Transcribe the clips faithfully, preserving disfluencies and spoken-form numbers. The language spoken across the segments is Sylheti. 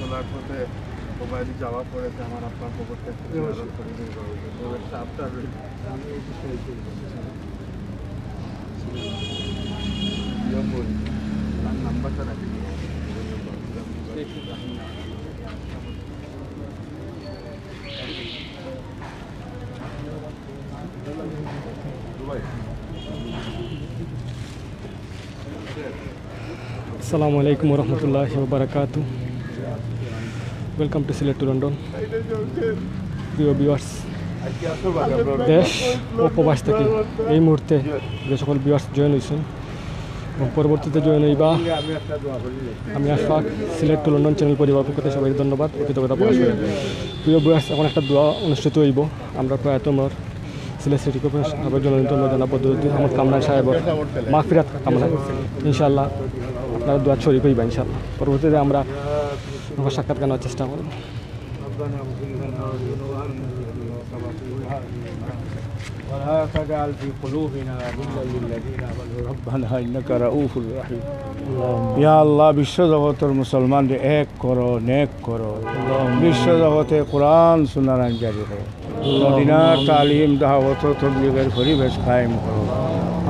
আমার পথে মোবাইল যাওয়া পড়েছে, আমার আপনার খবরটা একটু জিয়ারত করে দিন। খবরের চাপটা রয়েছে। তার নাম্বারটা রাখি দিন। আসসালামু আলাইকুম ওয়া রাহমাতুল্লাহি ওয়া বারাকাতুহু। Welcome to Sylhet to London। প্রিয় ভিউয়ার্স, দেশ ও প্রবাস থেকে এই মুহূর্তে যে সকল ভিউয়ার্স জয়েন হয়েছেন, এবং পরবর্তীতে জয়েন হইবা, আমি আশফাক, সিলেট টু লন্ডন চ্যানেল পরিবার পক্ষ থেকে সবাইকে ধন্যবাদ ও কৃতজ্ঞতা প্রকাশ করি। প্রিয় ভিউয়ার্স, এখন একটা দোয়া অনুষ্ঠিত হইব। আমরা প্রয়াত অমর সিলেট সিটি কর্পোরেশন সাবেক জননেতা জনাব বদরুদ্দিন আহমদ কামরান সাহেবর মাগফিরাত কামনা, ইনশাআল্লাহ আপনারা দোয়া শরিক হইবা ইনশাআল্লাহ। পরবর্তীতে আমরা সাক্ষাৎকার নেওয়ার চেষ্টা করব। ربنا اغفر لنا ولإخواننا الذين سبقونا بالإيمان ولا تجعل في قلوبنا غلا للذين آمنوا ربنا إنك رؤوف رحيم। ইয়া আল্লাহ, বিশ্বজগতর মুসলমানরে এক করো, নেক করো। বিশ্বজগতে কোরআন সুন্নাহ আইন জারি করো। মদিনার তালিম, দাওয়াত ও তবলিগের পরিবেশ কায়েম করো।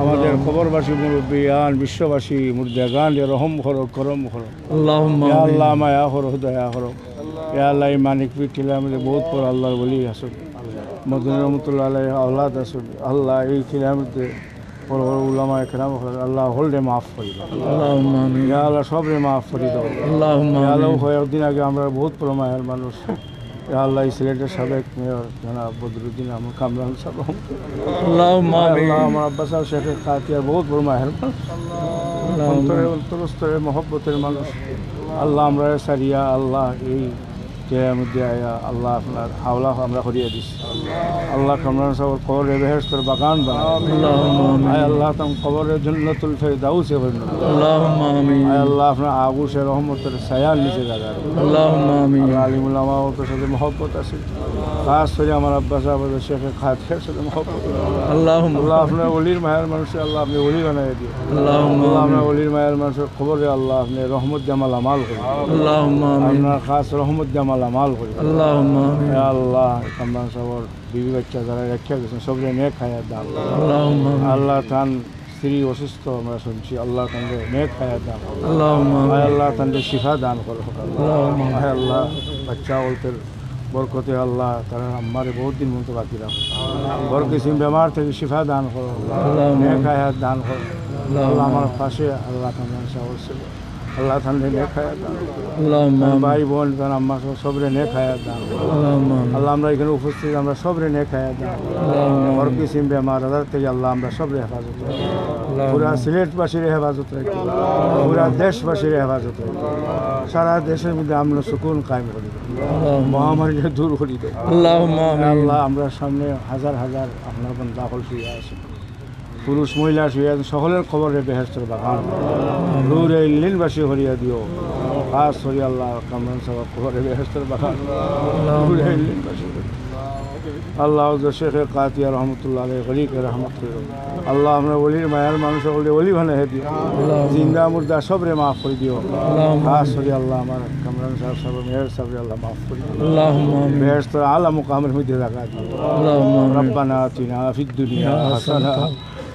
আমাদের কবরবাসী মুরব্বিয়ান, বিশ্ববাসী মুর্দেগানরে রহম করো, করম করো। اللهم ইয়া آمين। আল্লাহ, মায়া করো, দয়া করো। ইয়া আল্লাহ, এই মানিকপুর টিলার মধ্যে বহুত বড় আল্লাহর ওলি আছইন। মদনী রহমতুল্লাহ আলাইহির আওলাদ আছইন। আল্লাহ, এই টিলার মধ্যে বড় বড় উলামা একরাম আছইন। আল্লাহ, হকলরে মাফ করি দাও। اللهم آمين। ইয়া আল্লাহ, সবরে মাফ করি দাও। اللهم ইয়া আল্লাহ, آمين। কয়েকদিন আগে আমরা বহুত বড় মায়ার মানুষ। ইয়া আল্লাহ, এই সিলেটের সাবেক মেয়র জনাব বদরুদ্দিন আহমদ কামরান সাহেব। اللهم আল্লাহ, آمين। আমার আব্বাস সাহেব শেখ কাতিয়ার বহুত বড় মায়ার মানুষ। অন্তরে অন্তরস্থলে মহব্বতের মানুষ। আল্লাহ, আমরা সারিয়া আল্লাহ এই টিলার মধ্যে আয়া আল্লাহ আপনার হাওলা আমরা করিয়া দিছি। আল্লাহ, কামরান সাহেবর কবররে বেহেশতর বাগান বানাও। اللهم আয় آمين। আল্লাহ, তান কবররে জান্নাতুল ফেরদাউসে পরিণত করো। اللهم آمين। আয় আল্লাহ, আপনার আগোশে রহমতের ছায়ার নিচে জাগা দাও। اللهم آمين। আল্লাহ, আলিম উলামা অকলর সাথে মহব্বত আছে, খাস করি আমার আব্বাস সাহেব শেখ কাতিয়ার সাথে মহব্বত। اللهم আল্লাহ, আপনার ওলির মায়ার মানুষরে আল্লাহ আপনি ওলি বানাই দিও। اللهم আল্লাহ, আপনার آمين। ওলির মায়ার মানুষর কবররে আল্লাহ আপনি রহমত দিয়া মালামাল করি দিও। اللهم آمين। আপনার খাস রহমত দিয়া মালামাল করি দিও। اللهم آمين। ইয়া আল্লাহ, কামরান সাহেবর বিবি বাচ্চা যারা রাখিয়া গেছইন, সবরে নেক হায়াত দান করো। اللهم آمين۔ আল্লাহ, তান স্ত্রী অসুস্থ, আমরা শুনছি, আল্লাহ, তানরে নেক হায়াত দান করো। اللهم আয় آمين۔ আল্লাহ, তানরে শিফা দান করো। اللهم آمين۔ আয় আল্লাহ, বাচ্চা অকলর বরকতে আল্লাহ, তারা আম্মারে বহুত দিন মতো বাকি রাখো। বড় কিসিম বেমার থাকি শিফা দান করো। اللهم নেক آمين۔ হায়াত দান করো। اللهم আল্লাহ, আমার آمين۔ পাশে আল্লাহ, কামরান সাহেব ছিল। আল্লাহ, তানরে নেক হায়াত দান করো। اللهم তার آمين۔ ভাই বোন, তার আম্মা সহ সবরে নেক হায়াত দান করো। اللهم آمين۔ আল্লাহ, আমরা এখানে উপস্থিত, আমরা সবরে নেক হায়াত দান করো। اللهم বড় آمين۔ কিসিম বেমার আজার থাকি আল্লাহ, আমরা সবরে হেফাজত করো। اللهم পুরা آمين۔ সিলেটবাসীরে হেফাজত রাখো, পুরা দেশবাসীরে হেফাজত রাখো। সারা দেশের মধ্যে আমন সুকুন কায়েম করি দাও। اللهم آمين۔ মহামারীরে দূর করি দাও। اللهم آمين۔ আল্লাহ, আমরা সামনে হাজার হাজার আপনার বান্দা অকল শুয়ে আছে, পুরুষ মহিলা শুয়ে আছে, সকলের কবররে বেহেশতর বাগান, নূরে ইল্লিনবাসী করিয়া দিও। খাস করি আল্লাহ, কামরান সাহেব কবররে বেহেশতর বাগান, নূরে ইল্লিনবাসী করিয়া দিও। আল্লাহ, হযরত শেখ কাতিয়া রহমতুল্লাহ আলাইহি গরিকে রহমত করো। আল্লাহ, আপনার ওলির মায়ার মানুষ অকলরে ওলি বানাই দিও। জিন্দা মুর্দা সবরে মাফ করি দিও। খাস করি আল্লাহ, আমার কামরান সাহেব, সাহেব, মেয়র সাহেবরে আল্লাহ মাফ করি দিও। اللهم آمين۔ বেহেশতর আলা মুকামের মধ্যে জাগা দিও। اللهم آمين۔ ربنا آتنا في الدنيا حسنة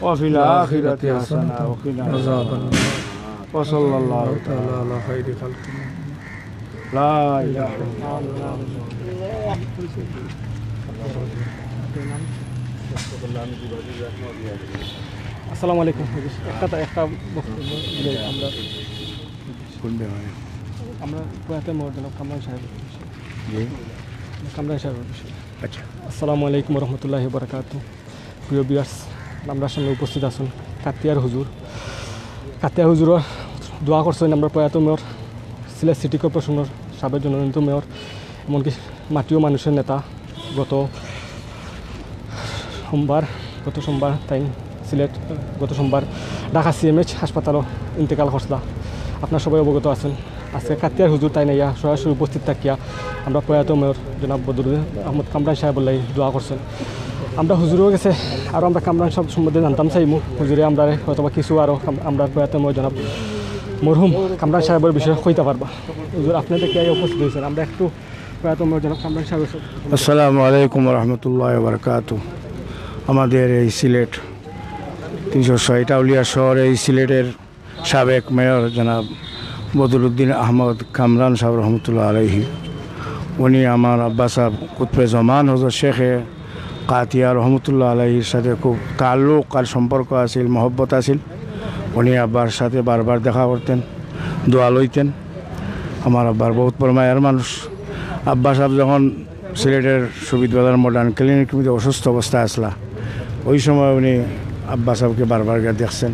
وفي الآخرة حسنة وقنا عذاب النار। وصلى الله تعالى على خير خلقه لا إله إلا الله। আসসালামু আলাইকুম। একটা একটা বক্তব্য দিলে আমরা কোন ব্যাপারে? আমরা প্রয়াত অমর জনাব কামরান সাহেব, জি। কামরান সাহেবের বিষয়ে। আচ্ছা। আসসালামু আলাইকুম রহমতুল্লাহি বারাকাতু। প্রিয় ভিউয়ার্স, আমরার সামনে উপস্থিত আছইন কাতিয়ার হুজুর। কাতিয়ার হুজুরর দোয়া করছইন আমরার প্রয়াত মেয়র, সিলেট সিটি কর্পোরেশনর সাবেক জননেতা মেয়র, এমনকি মাটি ও মানুষের নেতা। গত সোমবার, গত সোমবার তাইন সিলেট, গত সোমবার ঢাকা সিএমএইচ হাসপাতালো ইন্তেকাল করছলা। আপনারা সবাই অবগত আছইন। আজকে কাতিয়ার হুজুর তাইন আইয়া সরাসরি উপস্থিত থাকিয়া আমরার প্রয়াত মেয়র জনাব বদরুদ্দিন আহমদ কামরান সাহেবর লাগি দোয়া করছইন। আমরা হুজুরর গেছে আরও আমরা কামরান সাহেব সম্বন্ধে জানতাম চাইমু। হুজুরে আমরারে হয়তোবা কিছু আরও কাম-, আমরার প্রয়াত মেয়র জনাব মরহুম কামরান সাহেবর বিষয়ে কইতা পারবা? হুজুর, আপনি তো কি আইয়া উপস্থিত হয়েছেন, আমরা একটু প্রয়াত মরহুম জনাব কামরান সাহেবের সাথে আসসালামু আলাইকুম ওয়া রাহমাতুল্লাহি ওয়া বারাকাতুহু। আমাদের এই সিলেট তিনশো ছয়টা আউলিয়া শহর, এই সিলেটের সাবেক মেয়র জনাব বদরুদ্দিন আহমদ কামরান সাহেব রহমতুল্লাহ আলাইহি, উনি আমার আব্বা সাহেব কুতবে জমান হজরত শেখে কাতিয়া রহমতুল্লাহ আলাইহির সাথে খুব তাল্লুক আর সম্পর্ক আছিল, মহব্বত আছিল। উনি আব্বার সাথে বারবার দেখা করতেন, দোয়া লইতেন। আমার আব্বার বহুত বড় মায়ার মানুষ। আব্বা সাহেব যখন সিলেটের শহীদ বাজার মডার্ন ক্লিনিক মধ্যে অসুস্থ অবস্থায় আসলা, ওই সময় উনি আব্বা সাহেবকে বারবার গিয়া দেখছেন।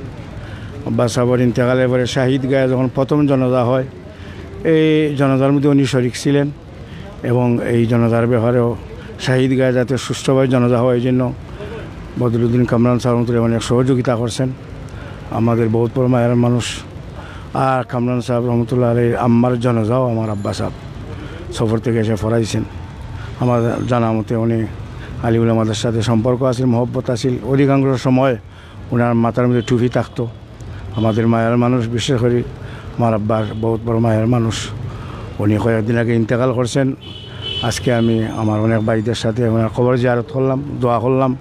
আব্বা সাহেবর ইন্তেকালের পরে শাহিদ গায়ে যখন প্রথম জানাজা হয়, এই জানাজার মধ্যে উনি শরিক ছিলেন এবং এই জানাজার ব্যাপারেও শাহিদ গায়ে যাতে সুষ্ঠুভাবে জানাজা হয়, এই জন্য বদরুদ্দিন কামরান সাহেব রহমতুল্লাহ অনেক সহযোগিতা করছেন। আমাদের বহুত বড় মায়ার মানুষ। আর কামরান সাহেব রহমতুল্লাহ আলাইহির আম্মার জানাজাও আমার আব্বা সাহেব সফর থেকে এসে পড়াইছেন। আমার জানা মতে উনি আলিম উলামাদের সাথে সম্পর্ক আছিল, মহব্বত আছিল। অধিকাংশ সময় ওনার মাথার মধ্যে টুপি থাকতো। আমাদের মায়ার মানুষ, বিশেষ করে আমার আব্বার বহুত বড় মায়ার মানুষ। উনি কয়েকদিন আগে ইন্তেকাল করছেন। আজকে আমি আমার অনেক ভাইদের সাথে ওনার কবর জিয়ারত করলাম, দোয়া করলাম।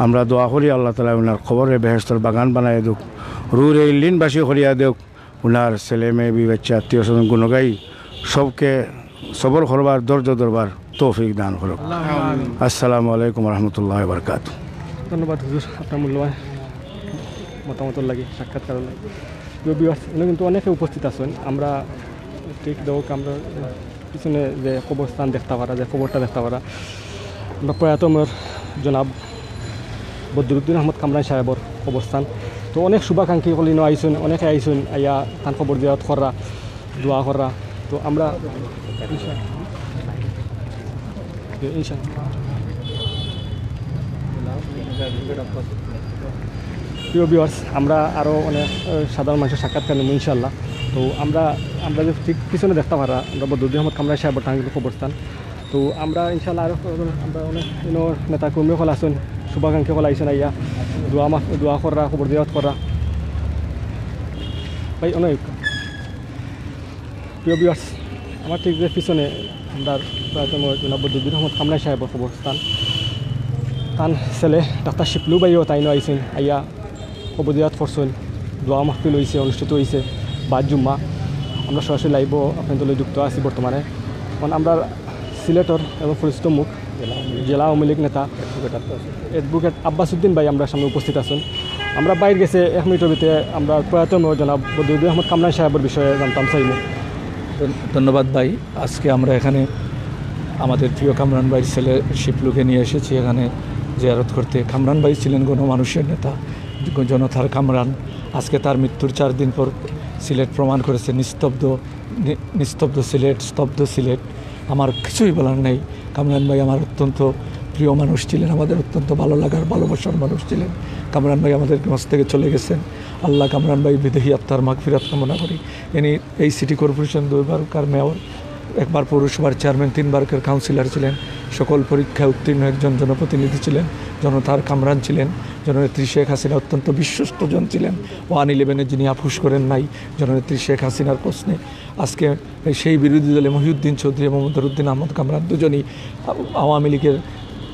আমরা দোয়া করি আল্লাহ তাআলা ওনার কবরে বেহেশতর বাগান বানাইয়া দেউক, রুরে ইল্লিনবাসী করিয়া দেউক। ওনার ছেলে মেয়ে, বিবি বাচ্চা, আত্মীয় স্বজন, গুণগাই সবকে সবর করবার, ধৈর্য ধরবার তৌফিক দান করুক। আসসালামু আলাইকুম রহমতুল্লাহ বারকাত। ধন্যবাদ হুজুর, আপনার মূল্যবান মতামতর লাগি, সাক্ষাৎকারর লাগি। প্রিয় ভিউয়ার্স, এনে কিন্তু অনেকে উপস্থিত আছেন। আমরা ঠিক দেউক, আমরা পিছনে যে কবরস্থান দেখতা পারা, যে কবরটা দেখতা পারা, আমরা প্রয়াত অমর জনাব বদরুদ্দিন আহমদ কামরান সাহেবর কবরস্থান। তো অনেক শুভাকাঙ্ক্ষী অকল ইনো আইছইন, অনেকে আইছইন, আইয়া তান কবর জিয়ারত কররা, দোয়া কররা। তো আমরা ইনশা-, ইনশা-, প্রিয় ভিউয়ার্স, আমরা আরও অনেক, আহ, সাধারণ মানুষের সাক্ষাৎকার নিমু ইনশাআল্লাহ। তো আমরা, আমরা যে ঠিক পিছনে দেখতা পারা, আমরা বদরুদ্দিন আহমদ কামরান সাহেবর টাঙ্গিল কবরস্থান। তো আমরা ইনশাআল্লাহ আরও আমরা অনেক ইনো নেতা কর্মী অকল আছইন, শুভাকাঙ্ক্ষী অকল আইছইন আইয়া দোয়া মাফ-, দোয়া কররা, কবর জিয়ারত কররা। ভাই, অনেক প্রিয় ভিউয়ার্স, আমার ঠিক যে পিছনে আমরা প্রয়াত অমর জনাব বদরুদ্দিন আহমদ কামরান সাহেবর কবরস্থান। তান ছেলে ডাক্তার শিপলু ভাইও তাইনও আইছইন, আইয়া কবর জিয়ারত করছইন, দোয়া মাহফিল অইছে, অনুষ্ঠিত অইছে বাদ জুম্মা। আমরা সরাসরি live-ও আপনাদের লগে যুক্ত আছি বর্তমানে। এখন আমরা সিলেটর এবং পরিচিত মুখ, জেলা আওয়ামী লীগ নেতা অ্যাডভোকেট আব্বাস উদ্দিন ভাই আমরা সামনে উপস্থিত আছইন। আমরা বাইর গেছে এক মিনিটর ভিতরে আমরা প্রয়াত অমর জনাব বদরুদ্দিন আহমদ কামরান সাহেবর বিষয়ে জানতাম চাইমু। ধন-, ধন্যবাদ ভাই। আজকে আমরা এখানে আমাদের প্রিয় কামরান ভাইর ছেলে শিপলুকে নিয়ে এসেছি এখানে জিয়ারত করতে। কামরান ভাই ছিলেন গণমানুষের নেতা, জনতার কামরান। আজকে তার মৃত্যুর চার দিন পর সিলেট প্রমাণ করেছে নিস্তব্ধ, নি-, নিস্তব্ধ সিলেট, স্তব্ধ সিলেট। আমার কিছুই বলার নেই। কামরান ভাই আমার অত্যন্ত প্রিয় মানুষ ছিলেন, আমাদের অত্যন্ত ভালো লাগার, ভালোবাসার মানুষ ছিলেন। কামরান ভাই আমাদের মাঝ থেকে চলে গেছেন। আল্লাহ কামরান ভাই বিদেহী আত্মার মাগফিরাত কামনা করি। ইনি এই সিটি কর্পোরেশন দুইবারকার মেয়র, একবার পৌরসভার চেয়ারম্যান, তিনবারকার কাউন্সিলর ছিলেন। সকল পরীক্ষায় উত্তীর্ণ একজন জনপ্রতিনিধি ছিলেন, জনতার কামরান ছিলেন। জননেত্রী শেখ হাসিনা অত্যন্ত বিশ্বস্ত জন ছিলেন। ওয়ান ইলেভেনে যিনি আপোষ করেন নাই জননেত্রী শেখ হাসিনার প্রশ্নে। আজকে সেই বিরোধী দলে মহিউদ্দিন চৌধুরী এবং মদরুদ্দিন আহমদ কামরান দুজনই আওয়ামী লীগের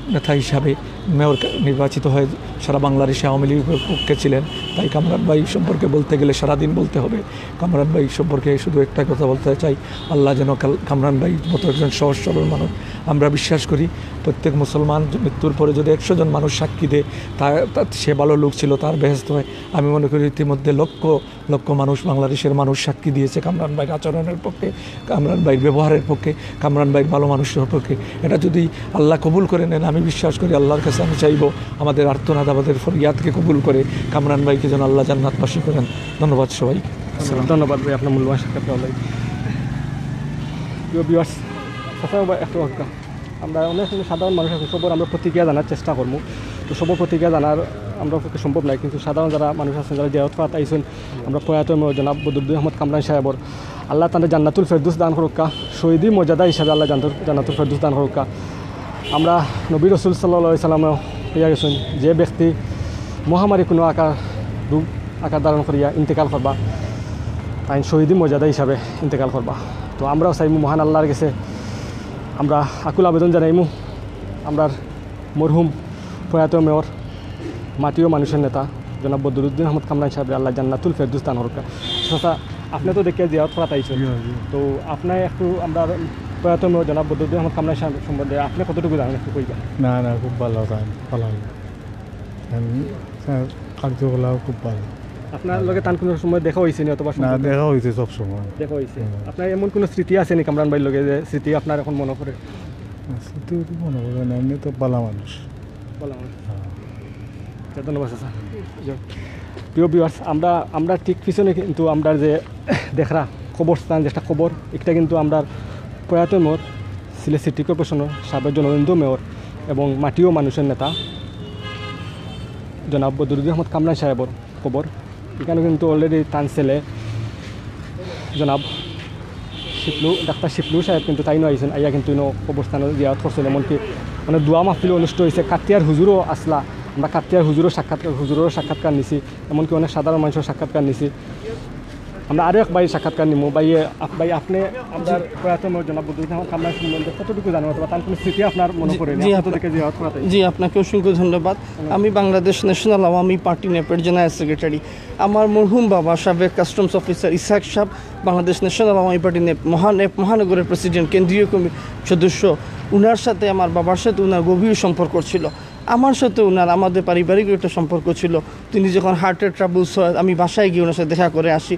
নেতা হিসাবে মেয়র নির্বাচিত হয়ে সারা বাংলাদেশে আওয়ামী লীগের পক্ষে ছিলেন। তাই কামরান ভাই সম্পর্কে বলতে গেলে সারাদিন বলতে হবে। কামরান ভাই সম্পর্কে শুধু একটা কথা বলতে চাই, আল্লাহ যেন কাল-, কামরান ভাই মতো একজন সহজ সরল মানুষ। আমরা বিশ্বাস করি প্রত্যেক মুসলমান মৃত্যুর পরে যদি একশো জন মানুষ সাক্ষী দেয়, তা, তা সে ভালো লোক ছিল, তার বেহেস্ত হয়। আমি মনে করি ইতিমধ্যে লক্ষ লক্ষ মানুষ, বাংলাদেশের মানুষ সাক্ষী দিয়েছে কামরান ভাইয়ের আচরণের পক্ষে, কামরান ভাইয়ের ব্যবহারের পক্ষে, কামরান ভাইয়ের ভালো মানুষের পক্ষে। এটা যদি আল্লাহ কবুল করে নেন, আমি বিশ্বাস করি, আল্লাহর কাছে আমি চাইবো আমাদের আর্তনাদ, আমাদের ফরিয়াদকে কবুল করে কামরান ভাইকে যেন আল্লাহ জান্নাতবাসী করেন। ধন্যবাদ সবাই। ধন্যবাদ ভাই, আপনার মূল্যবান সাক্ষাৎকার লাগি। প্রিয় ভিউয়ার্স, চাচা ভাই, একটু অপেক্ষা। আমরা অনেক সাধারণ মানুষ আছি, সবার আমরা প্রতিক্রিয়া জানার চেষ্টা করবো। তো সবার প্রতিক্রিয়া জানার আমরা পক্ষে সম্ভব নয়, কিন্তু সাধারণ যারা মানুষ আছেন, যারা জিয়ারত করাত আইছেন, আমরা প্রয়াত জনাব বদরুদ্দিন আহমদ কামরান সাহেবর, আল্লাহ তাআলা জান্নাতুল ফেরদৌস দান করুক্কা, শহীদি মর্যাদা হিসাবে আল্লাহ জান্নাতুল, জান্নাতুল ফেরদৌস দান করুক্কা। আমরা নবী রসুল সাল্লাল্লাহু আলাইহি সাল্লামে হইয়া গেছেন, যে ব্যক্তি মহামারী কোনো আকার, রূপ আকার ধারণ করিয়া ইন্তেকাল করবা, তাইন শহীদি মর্যাদা হিসাবে ইন্তেকাল করবা। তো আমরাও চাইমু মহান আল্লাহর গেছে, আমরা আকুল আবেদন জানাইমু আমরার মরহুম প্রয়াত মেয়র, মাটি ও মানুষের নেতা জনাব বদরুদ্দিন আহমদ কামরান সাহেবরে আল্লাহ জান্নাতুল ফেরদৌস দান করুক্কা। চাচা, আপনে তো দেখিয়া জিয়ারত করাত আইছইন, জি, জি। তো আপনে একটু আমরার প্রয়াত মেয়র জনাব বদরুদ্দিন আহমদ কামরান সাহেব সম্বন্ধে আপনে কতটুকু জানইন, একটু কইবা? না, না, খুব ভালা তাইন, ভালা। তান, তান কার্যকলাপ খুব ভালা। আপনার লগে তান কুনু সময় দেখা অইছে নি অথবা না, সম্পর্ক? দেখা অইছে সব সময়। দেখা অইছে। হুম। আপনার এমন কুনু স্মৃতি আছে নি কামরান ভাইর লগে, যে স্মৃতি আপনার এখন মনো পড়ে? না, স্মৃতি তো মনো পড়ে না, এমনি তো ভালা মানুষ। ভালা মানুষ। হ্যাঁ। আচ্ছা, ধন্যবাদ চাচা। প্রিয় viewers, আমরা, আমরা ঠিক পিছনে কিন্তু আমরা যে দেখরা কবরস্থান, যেটা কবর, একটা কিন্তু আমরার প্রয়াত মেয়র, সিলেট সিটি কর্পোরেশনের সাবেক জনদন্দ মেয়র এবং মাটি ও মানুষের নেতা জনাব বদরুদ্দিন আহমদ কামরান সাহেবর কবর। এখানে কিন্তু already তান ছেলে জনাব শিপলু, ডাক্তার শিপলু সাহেব কিন্তু তাইনও আইছইন, আইয়া কিন্তু ইনো কবরস্থানে জিয়ারত করছইন, এমনকি মানে দোয়া মাহফিল অনুষ্ঠিত অইছে। কাতিয়ার হুজুরও আছলা, আমরা কাতিয়ার হুজুরও সাক্ষাৎকার, হুজুররও সাক্ষাৎকার নিছি, এমনকি অনেক সাধারণ মানুষের সাক্ষাৎকার নিছি। আমরা আরো এক ভাইর সাক্ষাৎকার নিমু। ভাইয়ে, আপ-, ভাই, আপনে আমরার প্রয়াত মেয়র জনাব বদরুদ্দিন আহমদ কামরান সম্বন্ধে কতটুকু জানইন অথবা তান কুনু স্মৃতি আপনার মনে জি, পড়ে নি? জি, আপনে তো আপনা-, দেখে জিয়ারত করাত আইছইন। জি, আপনাকেও অসংখ্য ধন্যবাদ। হুম। আমি বাংলাদেশ ন্যাশনাল আওয়ামী পার্টি, নেপের জেনারেল সেক্রেটারি। আমার মরহুম বাবা, সাবেক কাস্টমস অফিসার ইসহাক সাহেব, বাংলাদেশ ন্যাশনাল আওয়ামী পার্টি নেপ-, মহান-, নেপ-, মহানগরের প্রেসিডেন্ট, কেন্দ্রীয় কমি-, সদস্য, উনার সাথে আমার বাবার সাথে উনার গভীর সম্পর্ক ছিল। আমার সাথে উনার, আমাদের পারিবারিক একটা সম্পর্ক ছিল। তিনি যখন হার্টের ট্রাবলস হয়, আমি বাসায় গিয়ে ওনার সাথে দেখা করে আসি।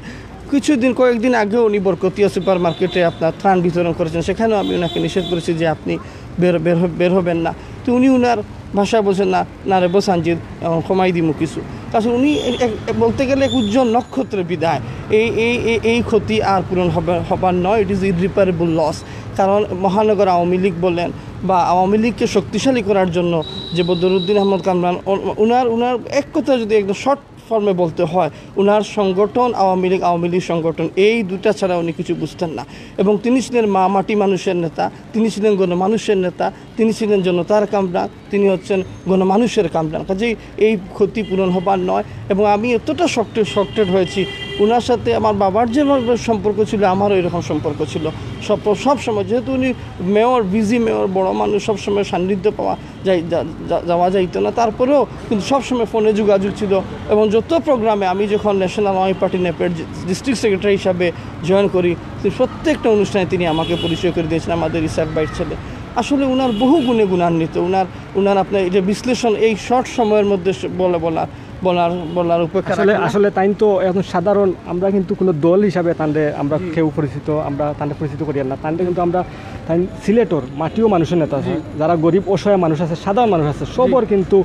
কিছুদিন, কয়েকদিন আগেও উনি বরকতিয়া সুপার মার্কেটে আপনার ত্রাণ বিতরণ করেছেন, সেখানেও আমি ওনাকে নিষেধ করেছি যে আপনি বের, বের হ-, বের হবেন না। তো উনি ওনার ভাষায় বলছেন, "না, না রে বসাঞ্জিত, এখন কমাই দিমু কিছু।" আসলে উনি এক, এক, বলতে গেলে এক উজ্জ্বল নক্ষত্রের বিদায়। এই, এই, এই, এই ক্ষতি আর পূরণ হবে, হবার নয়, it is irreparable loss। কারণ মহানগর আওয়ামী লীগ বলেন বা আওয়ামী লীগকে শক্তিশালী করার জন্য যে বদরুদ্দিন আহমদ কামরান, ও-, উনার, উনার এক কথা যদি একদম শর্ট ফর্মে বলতে হয়, উনার সংগঠন আওয়ামী লীগ, আওয়ামী লীগ সংগঠন, এই দুটা ছাড়া উনি কিছু বুঝতেন না। এবং তিনি ছিলেন মা মাটি মানুষের নেতা, তিনি ছিলেন গণমানুষের নেতা, তিনি ছিলেন জনতার কামরান, তিনি হচ্ছেন গণমানুষের কামরান। কাজেই এই ক্ষতি পূরণ হবার নয়। এবং আমি এতটা শকটেড, শকটেড হয়েছি, ওনার সাথে আমার বাবার যেভাবে সম্পর্ক ছিল, আমারও এরকম সম্পর্ক ছিল। সব, সব সময়, যেহেতু উনি মেয়র, বিজি মেয়র, বড় মানুষ, সব সময় সান্নিধ্য পাওয়া যায়, যা-, যা-, যাওয়া যাইতো না, তারপরেও কিন্তু সব সময় ফোনে যোগাযোগ ছিল। এবং যত প্রোগ্রামে, আমি যখন ন্যাশনাল আওয়ামী পার্টি নেপের ডিস্ট্রিক্ট সেক্রেটারি হিসাবে জয়েন করি, তো প্রত্যেকটা অনুষ্ঠানে তিনি আমাকে পরিচয় করে দিয়েছেন আমাদের ইসাক ভাইয়ের ছেলে। আসলে উনার বহু গুণে গুণান্বিত। উনার, উনার আপনার এটা বিশ্লেষণ এই শর্ট সময়ের মধ্যে স-, বলে বলার, বলার, বলার উপেক্ষা আসলে, রাখে না। আসলে তাইন তো একজন সাধারণ, আমরা কিন্তু কোনো দল হিসাবে তানরে আমরা জি। কেউ পরিচিত, আমরা তানরে পরিচিত করিয়ার না। তানরে কিন্তু আমরা, তাইন সিলেটর মাটি ও মানুষের নেতা, জি। যারা গরিব অসহায় মানুষ আছে, সাধারণ মানুষ আছে, জি। সবর কিন্তু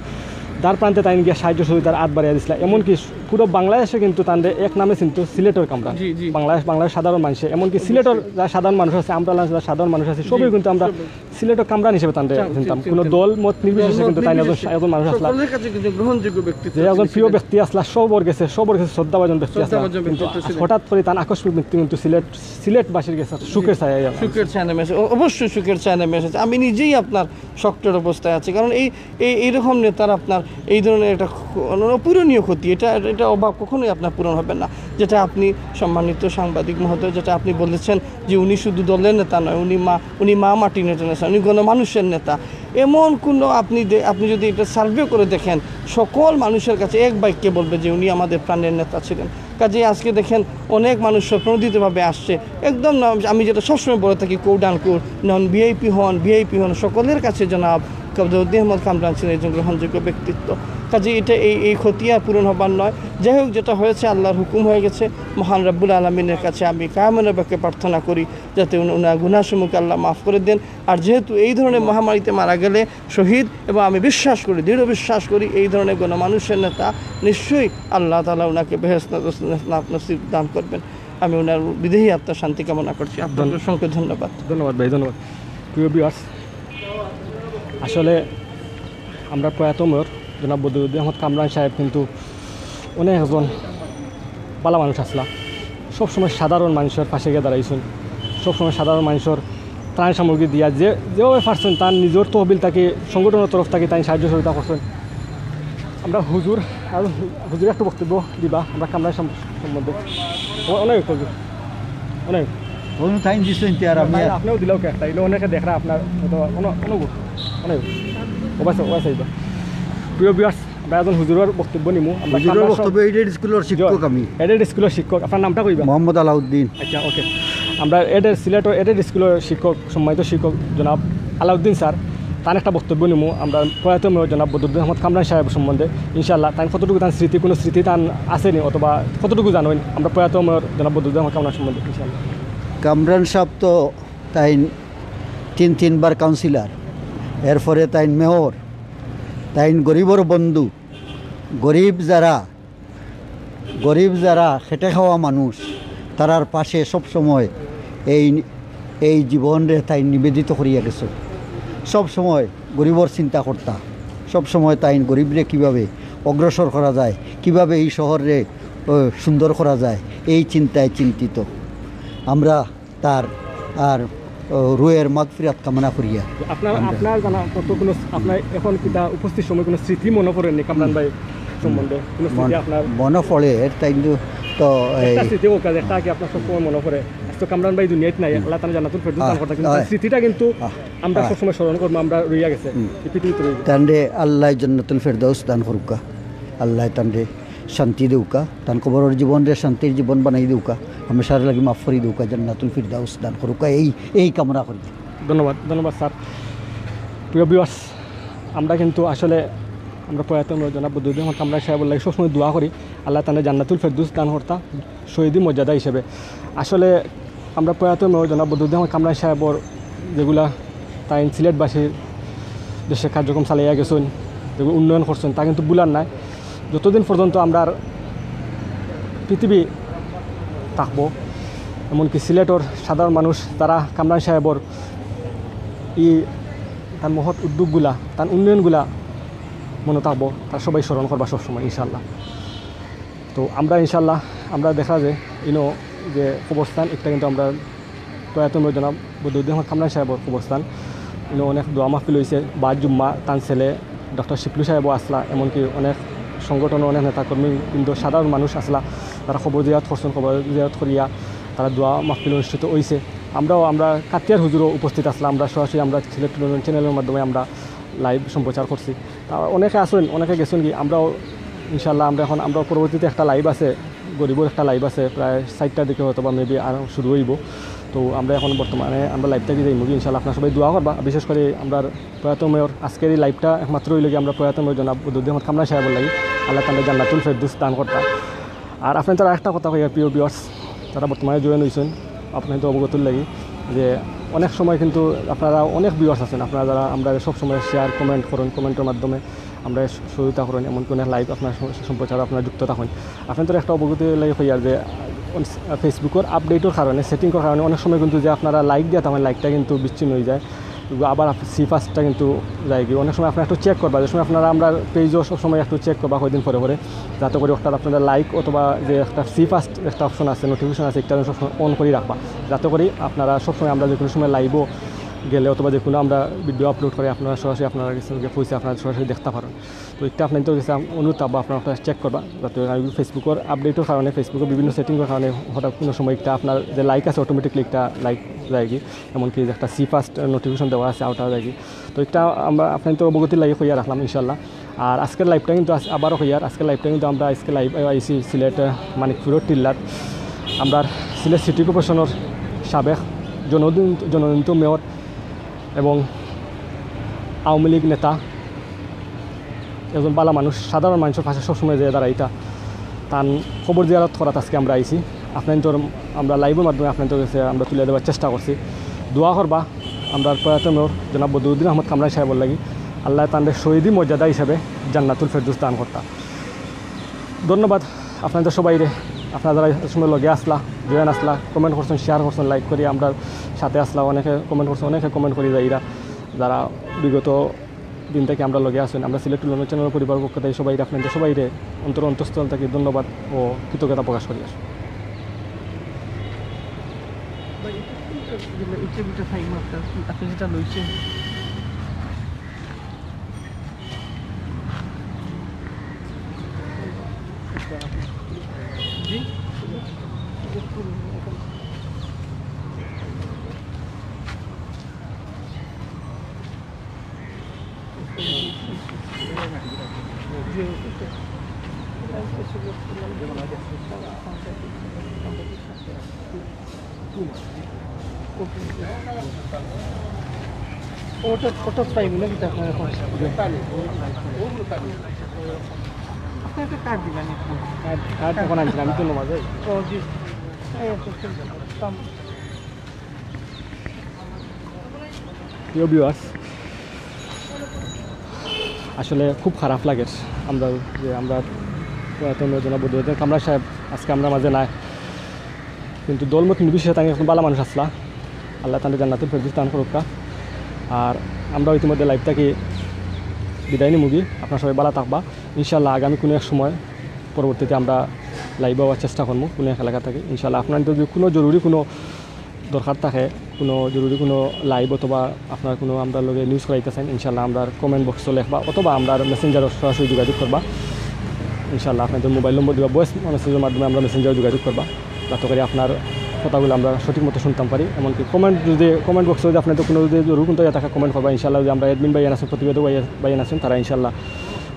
দ্বার প্রান্তে তাইন গিয়া সাহায্য সহযোগিতার আত বাড়াইয়া দিছিলা। এমনকি পুরো বাংলাদেশে কিন্তু তানরে এক নামে চিনতো সিলেটর কামরান। জি, জি। বাংলাদেশ, বাংলাদেশের সাধারণ মানুষে, এমনকি অবশ্যই। সিলেটর যারা সাধারণ মানুষ আছে, আমতলা অঞ্চলের সাধারণ মানুষ আছে, জি, সবই কিন্তু আমরা সবই। সিলেটর কামরান হিসেবে তানরে জি, জি, চিনতাম। জি, কোনো জি। দল মত নির্বিশেষে দল মত কিন্তু তাইন একজন, নির্বিশেষে একজন মানুষ আছলা। সকলের কাছে কিন্তু গ্রহণযোগ্য ব্যক্তিত্ব যে একজন ছিলেন। প্রিয় ব্যক্তি আছলা, সবর গেছে, সবর গেছে শ্রদ্ধাভাজন ব্যক্তি আছলা। শ্রদ্ধাভাজন কিন্তু ব্যক্তিত্ব ছিলেন। হঠাৎ করে তান আকস্মিক মৃত্যু কিন্তু সিলেট, সিলেটবাসীর গেছে শোকের ছায়া। সুখের ছায়া নেমে এসেছে। অ-, অবশ্যই সুখের ছায়া নেমে এসেছে। আমি নিজেই আপনার শকটেড অবস্থায় আছি, কারণ এই, এই, এইরকম নেতার আপনার এই ধরনের একটা ক্ষ-, মানে অপূরণীয় ক্ষতি, এটা, এটা অভাব কখনোই আপনার পূরণ হবে না। যেটা আপনি সম্মানিত সাংবাদিক মহোদয়, যেটা আপনি বলেছেন যে উনি শুধু দলের নেতা নয়, উনি মা, উনি মা মাটি নেতা নেতা, উনি গণমানুষের নেতা। এমন কোনো আপনি দে-, আপনি যদি এটা সার্ভে করে দেখেন, সকল মানুষের কাছে এক বাক্যে বলবে যে উনি আমাদের প্রাণের নেতা ছিলেন। কাজেই আজকে দেখেন, অনেক মানুষ স্বপ্রণোদিতভাবে আসছে, একদম না, আমি যেটা সবসময় বলে থাকি, কোট আনকোট, নন ভিআইপি হন, ভিআইপি হন, সকলের কাছে জনাব কামরুদ্দিন আহমদ কামরান ছিলেন একজন গ্রহণযোগ্য ব্যক্তিত্ব। কাজেই এটা, এই, এই ক্ষতি আর পূরণ হবার নয়। যাই হোক, যেটা হয়েছে আল্লাহর হুকুম হয়ে গেছে। মহান রব্বুল আলমিনের কাছে আমি কায়মনে বাক্যে প্রার্থনা করি যাতে উন-, উনার গুনাহসমূহকে আল্লাহ মাফ করে দেন। আর যেহেতু এই ধরনের মহামারীতে মারা গেলে শহীদ, এবং আমি বিশ্বাস করি, দৃঢ় বিশ্বাস করি, এই ধরনের গণমানুষের নেতা নিশ্চয়ই আল্লাহ তাআলা ওনাকে বেহেশত নসিব দান করবেন। আমি ওনার বিদেহী আত্মার শান্তি কামনা করছি। আপনাকে ধন্য- অসংখ্য ধন্যবাদ। ধন্যবাদ ভাই, ধন্যবাদ। প্রিয় ভিউয়ার্স, আসলে আমরা প্রয়াত মেয়র জনাব বদরুদ্দিন আহমদ কামরান সাহেব কিন্তু অনেক একজন ভালা মানুষ আছলা, সবসময় সাধারণ মানুষের পাশে গিয়া দাঁড়াইছইন, সবসময় সাধারণ মানুষের ত্রাণ সামগ্রী দিয়া যে, যেভাবে পারছইন তান নিজের তহবিল থাকি, সংগঠনের তরফ থাকি তাইন সাহায্য সহযোগিতা করছইন। আমরা হুজুর, আর হুজুর একটু বক্তব্য দিবা, আমরা কামরান সাহেব সম্বন্ধে অ-, অনেক, অনেক। কোনো টাইম দিচ্ছেন তে আর আমি আর আপনিও দিলেও একটা, এগুলো অনেকে দেখরা আপনার, হয়তো অন-, অনেক, অনেক। ও বাস, ও বাস, এই তো। প্রিয় ভিউয়ার্স, আমরা একজন হুজুরের বক্তব্য নিমু। আমরা হুজুরের কামরান সাহেব বক্তব্য এইডেড স্কুলের শিক্ষক আমি। এইডেড স্কুলের শিক্ষক, আপনার নামটা কইবা? মোহাম্মদ আলাউদ্দিন। আচ্ছা, ওকে। আমরা এইডেড, সিলেটর এইডেড স্কুলের শিক্ষক, সম্মানিত শিক্ষক জনাব আলাউদ্দিন স্যার, তান একটা বক্তব্য নিমু আমরা প্রয়াত মেয়র জনাব বদরুদ্দিন আহমদ কামরান সাহেব সম্বন্ধে। ইনশাআল্লাহ, তান কতটুকু তান স্মৃতি, কোনো স্মৃতি তান আছেনি অথবা কতটুকু জানইন আমরা প্রয়াত মেয়র জনাব বদরুদ্দিন আহমদ কামরান সম্বন্ধে? ইনশাআল্লাহ। কামরান সাহেব তো তাইন তিন তিনবার কাউন্সিলর, এরপরে তাইন মেয়র, তাইন গরিবর বন্ধু, গরিব যারা, গরিব যারা খেটে খাওয়া মানুষ, তারার পাশে সব সময় এই, এই জীবনরে তাইন নিবেদিত করিয়া গেছে। সব সময় গরিবর চিন্তা করতা, সব সময় তাইন গরিবরে কিভাবে অগ্রসর করা যায়, কিভাবে এই শহররে, ও, সুন্দর করা যায়, এই চিন্তায় চিন্তিত। আমরা তার আর, ও, রুহের মাগফিরাত কামনা করিয়া আপনার, আমরা আপনার জানা মতো কোনো, আপনার এখন কিতা উপস্থিত সময় কোনো স্মৃতি মনে পড়েনি কামরান ভাই সম্বন্ধে? কোনো স্মৃতি মন-, আপনার? মনে পড়ে, এর তাই কিন্তু তো একটা এই স্মৃতি হোক, একটা কি আপনার সবসময় মনে পড়ে? আজ তো কামরান ভাই দুনিয়াত নাই, আল্লাহ তাআলা জান্নাতুল ফেরদৌস দান আহ, করতে, কিন্তু তার আহ, স্মৃতিটা কিন্তু আহ, আমরা আহ। সবসময় স্মরণ করবো, আমরা রইয়া গেছে, হুম। এই পৃথিবীতে রইয়া গেছে। তানরে আল্লাহ জান্নাতুল ফেরদৌস দান করুকা, আল্লাহ তানরে শান্তি দেউকা, তান কবরর জীবনরে শান্তির জীবন বানাই দেউকা, হামেশার লাগি মাফ করি দেউকা, জান্নাতুল ফিরদাউস দান করুকা, এই, এই কামনা করি। ধন্যবাদ, ধন্যবাদ স্যার। প্রিয় ভিউয়ার্স, আমরা কিন্তু আসলে আমরা প্রয়াত মেয়র জনাব বদরুদ্দিন আহমদ কামরান সাহেবর লাগি সবসময় দোয়া করি, আল্লাহ তানরে জান্নাতুল ফেরদৌস দান করতা, শহীদি মর্যাদা হিসেবে। আসলে আমরা প্রয়াত মেয়র জনাব বদরুদ্দিন আহমদ কামরান সাহেবর যেগুলা তাইন সিলেটবাসীর দেশে কার্যক্রম চালাইয়া গেছেন, যেগুলো উন্নয়ন করছেন, তা কিন্তু ভুলার নাই। যতদিন পর্যন্ত আমরার পৃথিবী থাকবো, এমনকি সিলেটর সাধারণ মানুষ তারা কামরান সাহেবর ই তার মহৎ উদ্যোগগুলা, তার উন্নয়নগুলা মনে থাকবো, তারা সবাই স্মরণ করবা সবসময় ইনশাআল্লাহ। তো আমরা ইনশাআল্লাহ আমরা দেখা যায় ইনো যে কবরস্থান একটা কিন্তু আমরা প্রয়াত মেয়র জনাব বদরুদ্দিন আহমদ কামরান সাহেবর কবরস্থান। ইনো অনেক দোয়া মাহফিল হইছে, বাদ জুম্মা তান ছেলে ডক্টর শিপলু সাহেবও আসলা, এমনকি অনেক সংগঠনর অনেক নেতাকর্মী কিন্তু সাধারণ মানুষ আসলা, তারা কবর জিয়ারত করছেন, কবর জিয়ারত করিয়া তারা দোয়া মাহফিল অনুষ্ঠিত হইছে। আমরাও, আমরা কাতিয়ার হুজুরও উপস্থিত আসলাম, আমরা সরাসরি আমরা সিলেট টেলিভিশন চ্যানেলের মাধ্যমে আমরা লাইভ সম্প্রচার করছি। তা অনেকে আছেন, অনেকে গেছেন কি, আমরাও ইনশাআল্লাহ আমরা এখন, আমরা পরবর্তীতে একটা লাইভ আছে, গরিবর একটা লাইভ আছে, প্রায় চারটার দিকে হয়তো বা মেবি আর শুরু হইব। তো আমরা এখন বর্তমানে আমরা লাইভটা কি যাইব কি, ইনশাআল্লাহ আপনারা সবাই দোয়া করবা। বিশেষ করে আমরা প্রয়াত মেয়র আজকের এই লাইভটা একমাত্র হইল কি আমরা প্রয়াত মেয়র জনাব বদরুদ্দিন আহমদ কামরান সাহেবর লাগি, আল্লাহ তাআলা জান্নাতুল ফেরদৌস দান করতা। আর আপনার তারা একটা কথা কইয়া প্রিয় ভিউয়ার্স, তারা বর্তমানে জয়েন হইছেন, আপনার তো অবগতর লাগি যে অনেক সময় কিন্তু আপনারা অনেক ভিউয়ার্স আছেন, আপনারা যারা আমরা সব সময় শেয়ার কমেন্ট করেন, কমেন্টের মাধ্যমে আমরা সহযোগিতা করেন, এমনকি অনেক লাইভ আপনার সম-, সম্প্রচার আপনারা যুক্ত থাকেন। আপনাদের একটা অবগতি লাগে হইয়ার যে ফেসবুকের আপডেটের কারণে, সেটিংয়ের কারণে অনেক সময় কিন্তু যে আপনারা লাইক দিয়া থাকেন, লাইকটা কিন্তু বিচ্ছিন্ন হয়ে যায়, কিন্তু আবার সি ফার্স্টটা কিন্তু যায় কি, অনেক সময় আপনারা একটু চেক করবা, যে সময় আপনারা আমরা পেজও সবসময় একটু চেক করবা কয়দিন পরে পরে, যাতে করে একটা আপনাদের লাইক অথবা যে একটা সি ফার্স্ট একটা অপশন আছে, নোটিফিকেশন আছে, একটা সবসময় অন করে রাখবা, যাতে করে আপনারা সবসময় আমরা যে কোনো সময় লাইভও গেলে অথবা যে কোনো আমরা ভিডিও আপলোড করে আপনারা সরাসরি আপনারা কাছে গিয়ে পৌঁছে আপনারা সরাসরি দেখতে পারেন। তো একটা আপনাদের কাছে অনুরোধ থাকবো, আপনারা আপনারা চেক করবা, যাতে আমি ফেসবুকের আপডেটের কারণে, ফেসবুকের বিভিন্ন সেটিংয়ের কারণে হঠাৎ কোনো সময় একটা আপনার যে লাইক আছে অটোমেটিকলি একটা লাইক যায় কি, এমনকি যে একটা সি ফার্স্ট নোটিফিকেশন দেওয়া আছে ওটা যায় কি। তো একটা আমরা আপনাদের অবগতি লাগি কইয়া রাখলাম ইনশাল্লাহ। আর আজকের লাইভটা কিন্তু আজ-, আবারও কইয়ার, আজকের লাইভটা কিন্তু আমরা আজকে লাইভ আইছি সিলেট, আহ, মানিকপুরের টিল্লাত আমরা সিলেট সিটি কর্পোরেশনের সাবেক জনদিন-, জননিত মেয়র এবং আওয়ামী লীগ নেতা, একজন ভালা মানুষ, সাধারণ মানুষের পাশে সবসময় যে দাঁড়াইতা, তান কবর জিয়ারত করাত আজকে আমরা আইছি। আপনাদের আমরা লাইভের মাধ্যমে আপনাদের কাছে আমরা তুলে দেওয়ার চেষ্টা করছি। দোয়া করবা আমরা প্রয়াত মেয়র জনাব বদরুদ্দিন আহমদ কামরান সাহেবর লাগি, আল্লাহ তানরে শহীদি মর্যাদা হিসাবে জান্নাতুল ফেরদৌস দান করতা। ধন্যবাদ আপনাদের সবাইরে, আপনারা যারা এত সময় লগে আসলা, জয়েন আসলা, কমেন্ট করছেন, শেয়ার করছেন, লাইক করি আমরা সাথে আসলা, অনেকে কমেন্ট করছেন, অনেকে কমেন্ট করি যাইরা, যারা বিগত দিন থেকে আমরা লগে আছেন, আমরা সিলেট টুলন চ্যানেল পরিবার পক্ষ থেকে সবাই আপনাদের সবাইরে অন্তর অন্তঃস্থল থেকে ধন্যবাদ ও কৃতজ্ঞতা প্রকাশ করি। আপনি যেটা লইছেন, জি। ওটা, ওটা পাইব না কিন্তু আপনার এখন। আপনার একটা কার্ড দিবেন একটু। কার্ড, কার্ড এখন আনছিলাম, আমি তো নমাজে। ও, জি। এই তো, তো, তো, প্রিয় ভিউয়ার্স, আসলে খুব খারাপ লাগে আমরা যে আমরা প্রয়াত মেয়র জনাব বদরুদ্দিন কামরান সাহেব আজকে আমরা মাঝে নাই, কিন্তু দলমত নির্বিশেষে তাই একজন ভালা মানুষ আছলা। আল্লাহ তানরে জান্নাতুল ফেরদৌস দান করুক্কা। আর আমরা ইতিমধ্যে লাইভ থাকি বিদায় নিমুগি। আপনারা সবাই ভালা থাকবা। ইনশাআল্লাহ আগামী কোনো এক সময় পরবর্তীতে আমরা লাইভ আওয়ার চেষ্টা করমু কোনো এক এলাকা থাকি। ইনশাআল্লাহ আপনারা যদি কোনো জরুরি কোনো দরকার থাকে, কোনো জরুরি কোনো লাইভ অথবা আপনারা কোনো আমরার লগে নিউজ করাইতা চাইন, ইনশাআল্লাহ আমরার কমেন্ট বক্সো লেখবা অথবা আমরার মেসেঞ্জারো সরাসরি যোগাযোগ করবা। ইনশাআল্লাহ আপনাদের মোবাইল নম্বর দিবা, ভয়েস মেসেজের মাধ্যমে আমরার মেসেঞ্জারো যোগাযোগ করবা, যাতে করে আপনার কথাগুলো আমরা সঠিক মতো শুনতাম পারি। এমনকি কমেন্ট যদি, কমেন্ট বক্সো যদি আপনাদের কোনো যদি জরুরি কোনো ইয়ে থাকে কমেন্ট করবা, ইনশাআল্লাহ যদি আমরা অ্যাডমিন ভাইয়াইন আছইন, প্রতিবেদক ভাইয়া, ভাইয়াইন আছইন, তারা ইনশাআল্লাহ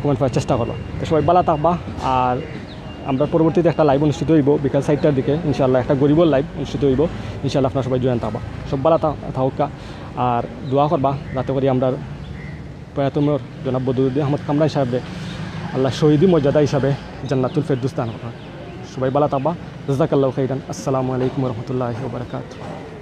কমেন্ট করার চেষ্টা করবা। তো সবাই ভালা থাকবা। আর আমরা পরবর্তীতে একটা লাইভ অনুষ্ঠিত হইব বিকাল চারটার দিকে, ইনশাআল্লাহ একটা গরিবর লাইভ অনুষ্ঠিত হইব। ইনশাআল্লাহ আপনারা সবাই জয়েন থাকবা। সব ভালা থা-, থাকুক্কা। আর দোয়া করবা যাতে করি আমরার প্রয়াত মেয়র জনাব বদরুদ্দিন আহমদ কামরান সাহেবরে আল্লাহ শহীদি মর্যাদা হিসাবে জান্নাতুল ফেরদৌস দান করবা। সবাই ভালা থাকবা। জাযাকাল্লাহু খাইরান। আসসালামু আলাইকুম ওয়া রাহমাতুল্লাহি ওয়া বারাকাতুহু।